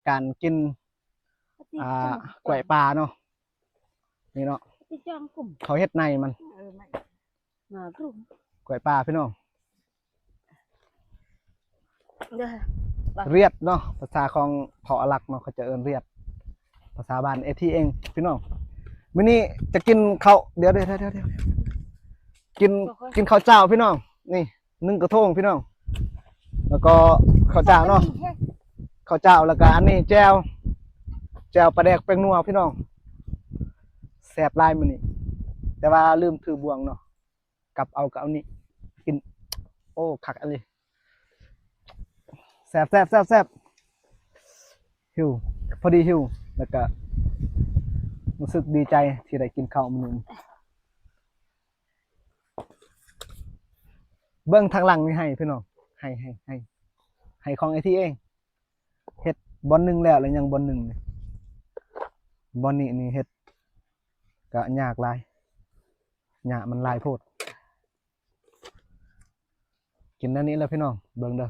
ການກິນ ອ່າ ກ້ວຍປ່າເນາະ ນີ້ເນາະ ເຂົາເຮັດໃນມັນ ກ້ວຍປ່າພີ່ນ້ອງ ລຽດເນາະ ພາສາຂອງເຜົ່າອາລັກເນາະ ເຂົາຈະເອີ້ນລຽດ ພາສາບ້ານເອທີເອງພີ່ນ້ອງ. ມື້ນີ້ຈະກິນເຂົ້າ ດຽວໆໆໆ ກິນ ກິນເຂົ້າເຈົ້າພີ່ນ້ອງ ນີ້ ໜຶ້ງກະທົງພີ່ນ້ອງ ແລ້ວກໍເຂົ້າເຈົ້າເນາະ ເຂົ້າເຈົ້າ ແລ້ວກໍອັນນີ້ແຈ່ວ ແຈ່ວປາແດກແປ້ງນົວພີ່ນ້ອງ ແຊບຫຼາຍມື້ນີ້ ແຕ່ວ່າລືມຖືບ່ວງເນາະ ກັບເອົາ ກັບເອົານີ້ກິນ ໂອ້ ຄັກອີ່ຫຼີ ແຊບໆໆໆ ຫິວ ພໍດີຫິວ ແລ້ວກະຮູ້ສຶກດີໃຈທີ່ໄດ້ກິນເຂົ້າມື້ນີ້. ເບິ່ງທາງຫຼັງນີ້ໄຮ່ພີ່ນ້ອງ ໄຮ່ ໄຮ່ ໄຮ່ ໄຮ່ຂອງເອທີເອງ ເຮັດບ່ອນໜຶ່ງແລ້ວ ແລ້ວຍັງບ່ອນໜຶ່ງນີ້ ບ່ອນນີ້ນີ້ເຮັດກະຍາກຫຼາຍ ຫຍ້າມັນຫຼາຍໂພດ. ກິນແນວນີ້ແຫຼະພີ່ນ້ອງ ເບິ່ງເດີ